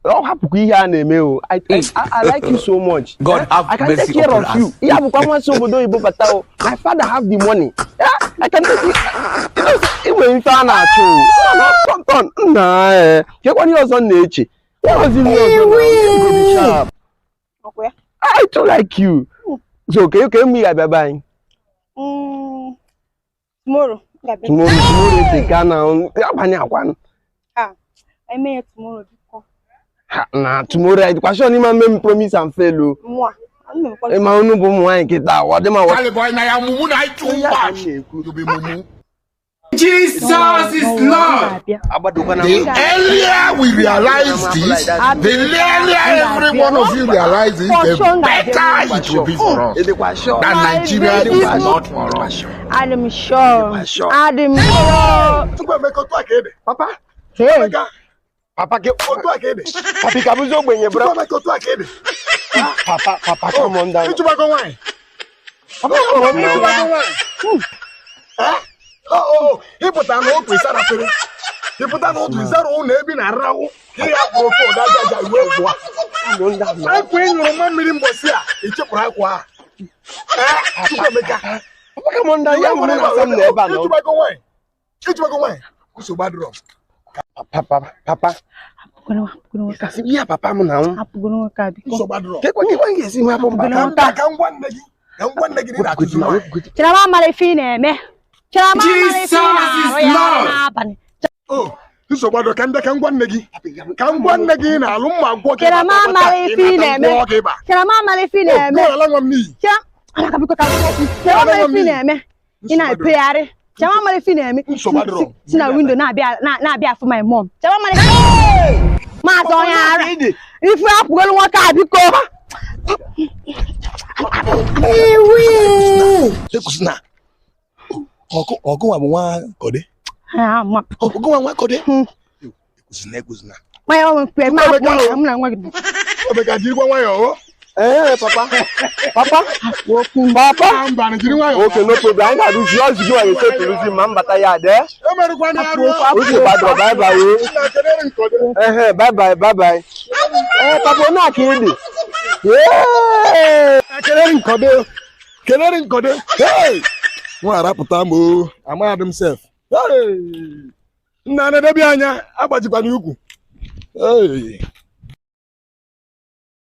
Ọ hapụkwa ihe a na-eme o. I like you so much. God Eh? have I can take mercy care upon of you. us. Ihe abụkwa nwa si obodo oyibo bata o. My father have the money. Yeah, I can take you. You know, say, i nwere ife a na-achọ o. Tọn nna ee. Kekwana ihe ọzọ m na-eche. Ihe ọzọ ihe ọzọ na you go be sharp. Ọkwa ya. I too like you. So ke mgbe ị ga-abịa be anyị? Tomorrow. M ga-abịa. Tomorrow, tomorrow eteka na abalị akwa. Ah, eme ya tomorrow, biko. Ha, na tomorrow I dịkwa sure n'ime mme m promise and fail o. Mụa. Ana m emekwa. Ịma unu bụ ụmụ nwaanyị kịta, ọ dị ma wọ. Charlie boy, na ya mumu na too Ya ka m much. na-ekwu. You be mumu. Jesus is Lord. Ga-abịa. Agbadokwana The m. earlier we realize this, the earlier every one of you realize this, the better it will be for us. Ịdịkwa sure? That Nigeria is not for us. Adị m sure. Sure. Adị m sure. Chukwuemeka, otu a ka ị dị. Papa, Hey. Papa ke Otu a ka ị dị. Papa, ị ka bụzi ogbenye bro. Chukwuemeka, otu a ka ị dị. Papa, papa, come on down. Ịchụbago nwaanyị. Papa, come on down. Ịchụbago nwaanyị. Eh? Oh, ịpụta na otu ịsara fere. Ịpụta na otu ịsara ụlọ ebe ị na-arahụ ka ị hapụrụ ofe ụda aja aja iwe gwụa. Come on down now. Akwa ị nyụrụ mma mmiri mbọsị a, ị chepụrụ akwa a. Eh, Chukwuemeka. Papa, come on down. Ya nwere na asam na ebe a nọ. Ịchụbago nwaanyị. Ịchụbago nwaanyị. Nsogbu adịrọ. Papa, papa. Hapụgoro, hapụgoro nwoke a. Kasị ihe papa m na nwụ. Hapụgoro nwoke a, biko. Nsogbu adịrọ. Kekwa m ga-esi hapụ Ka papa. m bịa ka m gwa nne gị. Ka m gwa nne gị na ị na-achụzi nwaanyị. Chere m amara ife ị na-eme. Chere m amara ife ị Jesus is na-arụ ya Lord. n'abalị. Oh, nsogbu adịrọ. Ka m bịa ka m gwa nne gị. Ka m gwa nne gị ị na-alụ mma gwọ gị. Chere m amara ife ị na-eme. Gwọ gị ịba. Chere m amara ife ị na-eme. Oh, ala nwa m n'iyi. Chere amaka, biko, ka m gwa okwu. Chere m amara ife ị na-eme. Ị na-epegharị. Chere m amara ife ị na-eme. Nsogbu adịrọ. Si na window na-abịa na-abịa afụ my mom. Chere m amara ife. Maazị onye ara. Ife hapụgoro nwoke a, biko. Ekwusi na ọgụ nwa bụ nwa kọde. Ah, ma. Ọgụ nwa nwa kọde. Ekwusi na ekwusi na. Nwa ya nwe mkpe ma hapụ nwa ya, mụ na nwa gị. Obeka, jirikwa nwayọọ o. Ee, papa. Papa. Papa. Mba, jiri nwayọọ. Okay, no problem. Anyị ga-arụzi ọzụ gị nwere setụrụzi ma m bata ya dee. Emerụkwana arụ. Uche gbadoro, bye bye o. Nna, kedere nkọde. Ehe, bye bye, bye bye. Ee, papa, onye aka ị dị? Yee! Kelere nkọde. Kelere nkọde. Hey! Nwa arapụta m o. Amaghadị m sef. Hey! Nna, na-edebi anya agbajikwana ukwu. Hey!